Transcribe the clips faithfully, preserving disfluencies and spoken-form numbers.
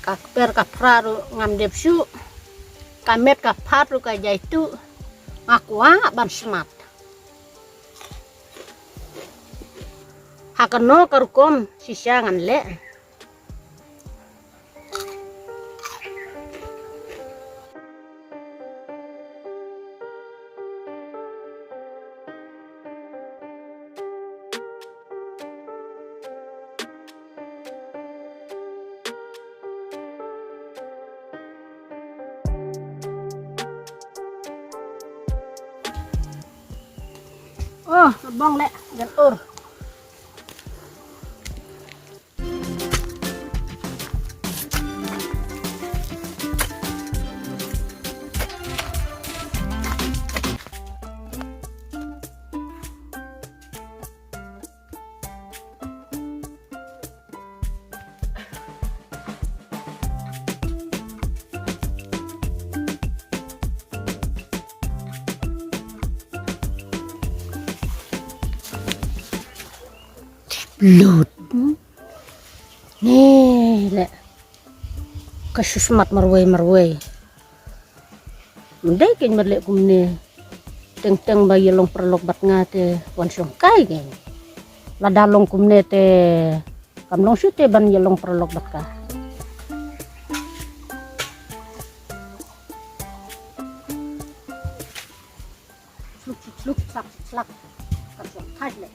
Ka kper ka phra ruh ngam dep shuh. Ka met ka phad ruh ka jai tuh. Nga kwah ban smat. Ha kano ka rukom shisha ngan leh. Oh, bong leh, jan ur. Lut. Ne leh. Ka shu smat marwei marwei. Ym dei kein ban leh kumne. Teng teng ba ïa long paralok bad nga te wan shong kai kein. Lada long kumne te kam long shuh te ban ïa long paralok bad ka. Fluk fluk fluk flak flak. Kam shong kai leh.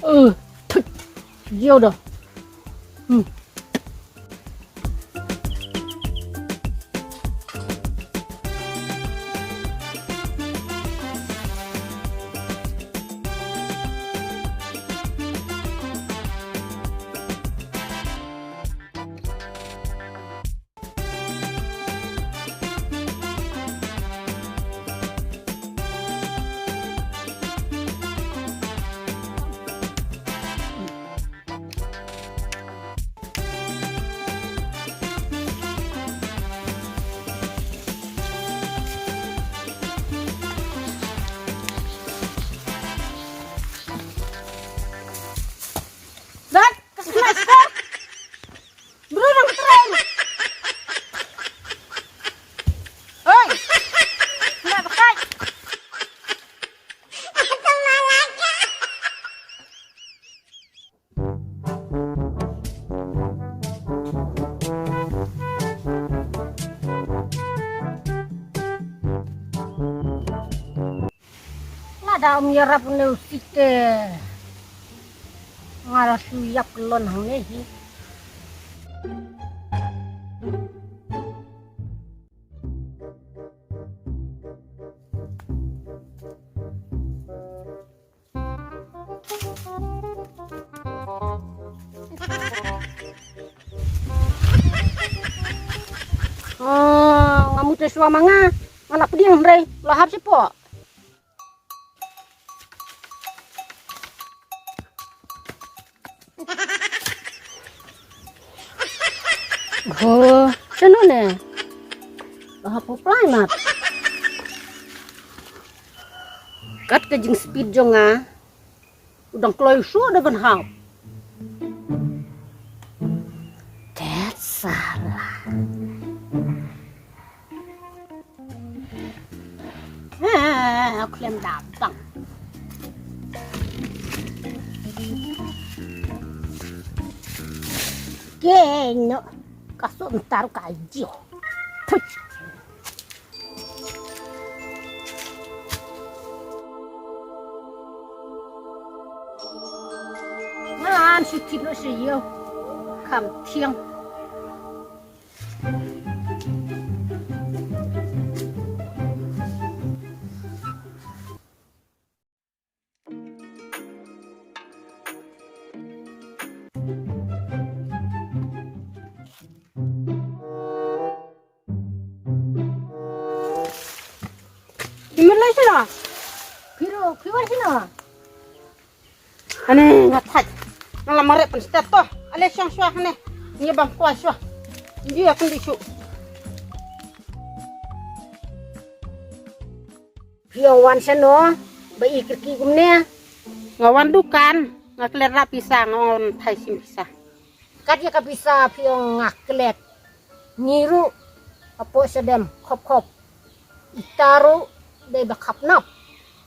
Ơ, thut. Jiw dah. Hmm. Dad, ka smash ka. Bru nang tren. Oi. Smash ka. Lada ym ïarap ne u site. Nga la shu ïap lon hangne hi. Oh, nga mut shuwa ma nga. Nga la pdiang hynrei la hap shapoh. Ho, shano ne? Ba hap u plai mat. Kat ka jingspeed jong nga. U dang kloi shuh da ban hap. Tet sala. Ah, khlem da bang. Keno, ka sum tar ka jiw. Phuch. Ngan shu tip noh sha ïew. Kham thiang. Phi mut lai shano? Phi ruh, phi wan shano? Hane nga thait. Nga la mareh pynstep to. Ale shong shuwa hane. Ngi bam kwai shuwa. Ngi ïa kyndit shuh. Phi ong wan shano ba i kyrkieh kumne? Nga wan dukan, nga klet rah pisa, nga ong thait shim pisa. Kat ïa ka pisa phi ong nga klet. Ngi ruh hapoh shadem khop khop. Ita ruh dei ba khap nap.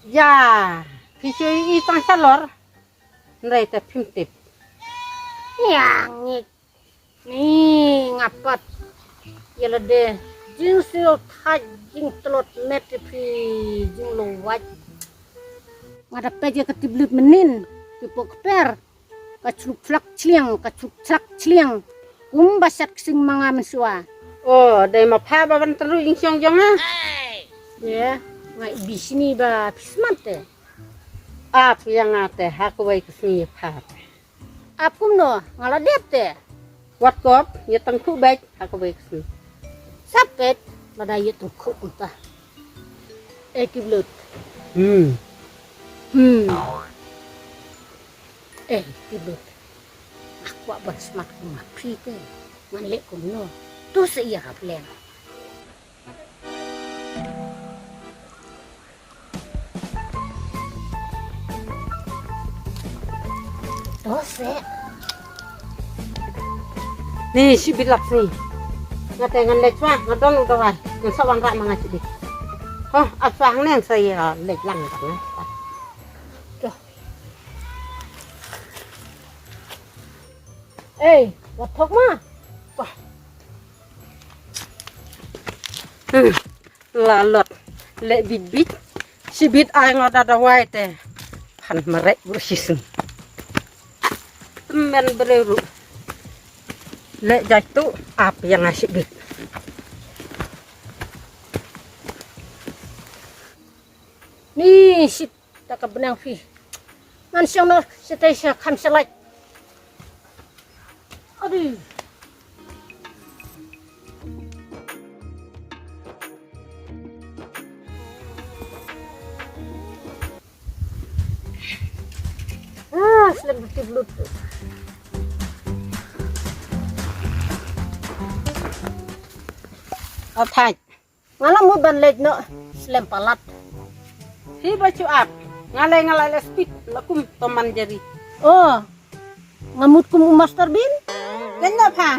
Ïa, phi shu i tang shalor. Hynrei te phim tip. Ïa ngi. Ni nga pat. Ïa lade jingsiew thait jingtlot met ïa phi jinglo wait. Nga da peit ïa ka tip lut mynnin. Ki pok kper. Ka chluk chlak chliang, ka chluk chlak chliang. Kumba shat ksing ma nga mynshuwa. O, dei ma pha ba ban tynruh ïing shong jong nga. Ye, nga i bishni ba phi smat te. Ap ïa nga te, ha kawei ka sngi ïa pha te. Ap kumno, nga la dep te. Wat kop, ïa tang khu bek, ha kawei ka sngi. Sa peit, lada ïa tang khu kumta. Eh, ki blut. Hmm. Hmm. Eh, ki blut. Nga kwah ban smat kum ma phi te. Ngan leh kumno. To sa ïa ka plan. To sa. Ni shibit lak sni. Nga te ngan leit shuwa, nga don u dawai. Ngan sa wanrah ma nga shibit. Hah, ap shuwa hangne sa ïa leit lang ka nga. To. Ei, wat thok ma. Wah. Hmm, la lot. Leh bit bit. Shibit ai nga da dawai te. Phan marek bru shisn. Tymmen breu ruh. Leh jai tu ap ïa nga shibit. Ni shit ta ka bneng phi. Ngan shong noh shatei sha kham shalait. Adi. Ah, slem bluti blut. Athai. Nga la mut ban leit noh slem palat. Hi ba chu ap. Nga lei nga la leh speed la kum to man jari. Oh. Nga mut kum u Master Bean. Ken noh pha.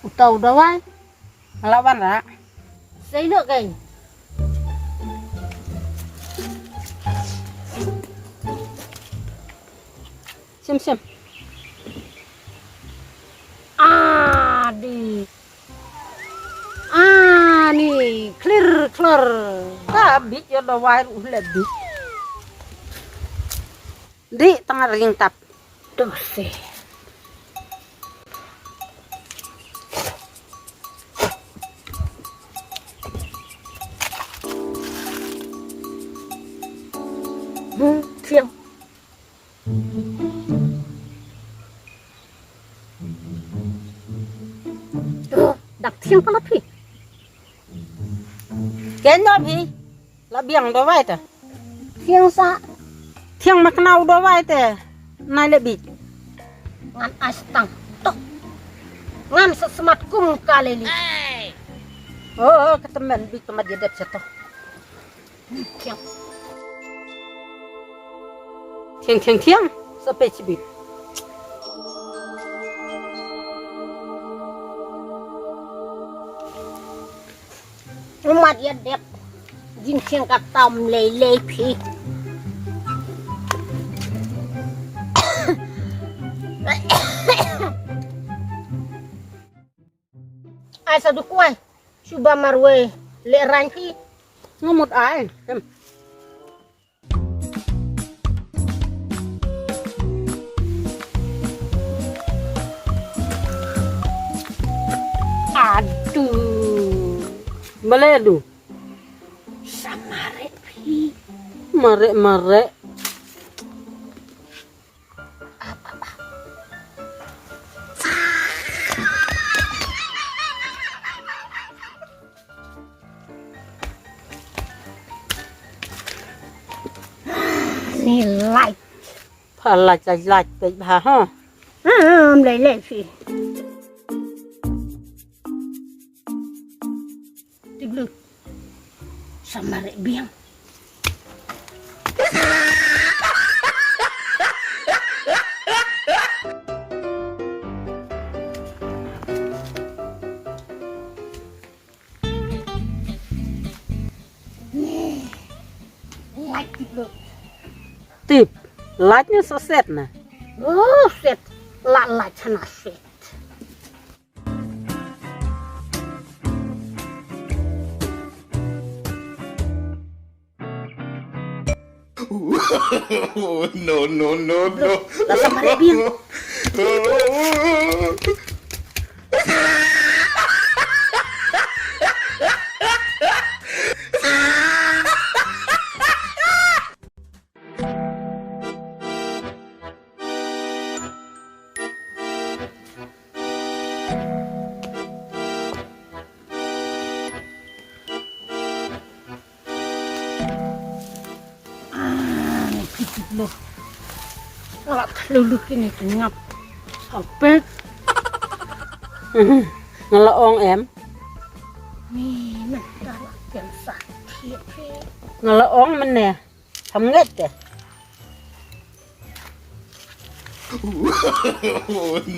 Uta u dawai. Nga la wan ra. Sei noh kai. Sim sim. Adi. Ani clear clear. Ta bit ïa dawai ruh leh bit. Di tang ring tap. Dosi. Hmm, siang. Dak thiang palat phi. Ken noh phi. La biang dawai ta. Thiang sa. Thiang ma kynau dawai te. Nai leh bit. Ngan ai stang tok. Ngan sa smat kum ka leli. Oh, oh, ka tymmen bit ka mat ïa dep sa tok. Thiang. Thiang, thiang, thiang. Sa peit shibit. Umat ïa dep. Jingthiang ka tam lei lei phi. Ai sa du kwai. Shu ba marwei leh rang phi. Nga mut ai. Em. Aduh. Balei aduh? Sa mareh phi. Mareh, mareh. Ni lait. Pha lait, lait, lait peit bha ha. Ah, ym lei lei phi. Tiblu. Sa mareh biang. Lait tip lut. Tip, lait ne sa set na? Oh, set. La lait hana set. No, no, no, no. La samar biang. Ah, ni phi tip lo. Nga la thlulu kine ki ngap. Sa pek. Nga la ong em. Ni mynta la kem sa thied phi. Nga la ong mynne. Kham ngeit te.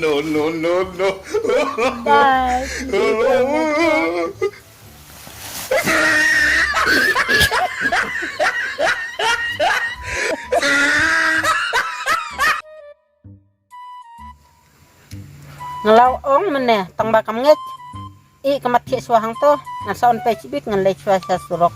No, no, no, no. Bye. Nga la ong mynne tang ba kam ngeit. I ka mat thiah shuwa hangto, ngan sa on pei chibit ngan leit shuwa sha surok.